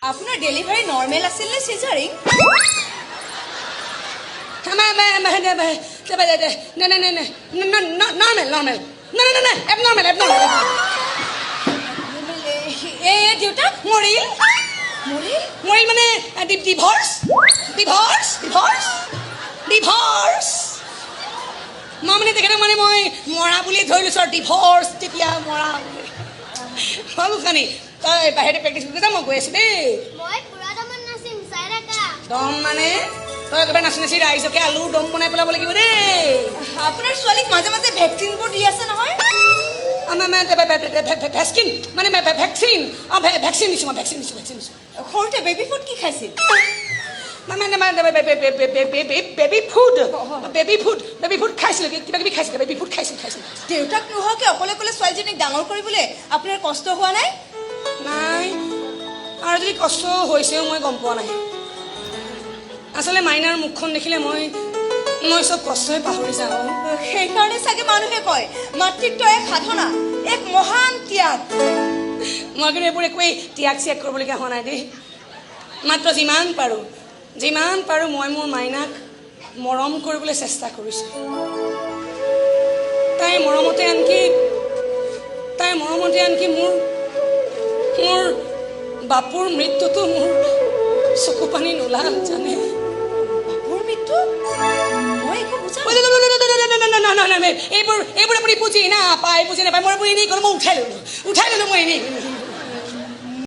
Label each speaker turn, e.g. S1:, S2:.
S1: আপোনাৰ delivery normal আছিল নে চিজাৰিং?
S2: Normal, normal. নাই, এবনৰ্মেল, এবনৰ্মেল।
S1: এই দেউতাক
S2: মৰিল।
S1: মৰিল?
S2: মৰিল মানে ডিভৰ্চ, ডিভৰ্চ, ডিভৰ্চ, ডিভৰ্চ। মই মানে তেখেতক মানে মই মৰা বুলি ধৰি লৈছোঁ আৰু ডিভৰ্চ তেতিয়া মৰা বুলি। হয় গোসানী, তই বাহিৰতে প্ৰেক্টিচ কৰি যা, মই গৈ আছোঁ দেই।
S3: মই পুৰা দমত নাচিম, চাই থাকা।
S2: দম মানে তই একেবাৰে নাচি নাচি ৰাইজকে আলুৰ দম বনাই পেলাব লাগিব দেই।
S1: আপোনাৰ ছোৱালীক মাজে মাজে ভেকচিনবোৰ দি আছে নহয়?
S2: ভেকচিন মানে ভেকচিন, অঁ, ভেকচিন দিছোঁ মই, ভেকচিন দিছোঁ, ভেকচিন দিছোঁ।
S1: সৰুতে বেবী ফুড কি খাইছিল?
S2: মানে baby food, baby food, baby food খাইছিলোঁ, কিবা কিবি খাইছিলোঁ, বেবী ফুড খাইছিলোঁ, খাইছিলোঁ।
S1: দেউতাক নোহোৱাকৈ অকলে অকলে ছোৱালীজনীক ডাঙৰ কৰিবলৈ আপোনাৰ কষ্ট হোৱা নাই?
S2: নাই, আৰু যদি কষ্ট হৈছেও মই গম পোৱা নাই। আচলতে মাইনাৰ মুখখন দেখিলে মই চব কষ্টই পাহৰি যাওঁ।
S1: সেইকাৰণে চাগে মানুহে কয়, মাতৃত্ব এক সাধনা, এক মহান ত্যাগ।
S2: মই কিন্তু এইবোৰ একোৱেই ত্যাগ চিয়াগ কৰিবলগীয়া হোৱা নাই দেই। মাত্ৰ যিমান পাৰোঁ মই মোৰ মাইনাক মৰম কৰিবলৈ চেষ্টা কৰিছোঁ। তাইৰ মৰমতে আনকি মোৰ বাপুৰ মৃত্যুতো মোৰ চকু পানী নোলাল, জানে?
S1: বাপুৰ মৃত্যু? মই একো বুজা
S2: এইবোৰ আপুনি বুজি নাপায়, বুজি নাপায়। মই এইবোৰ এনেই গ'লো, মই উঠাই ল'লো, উঠাই ল'লো মই এনেই।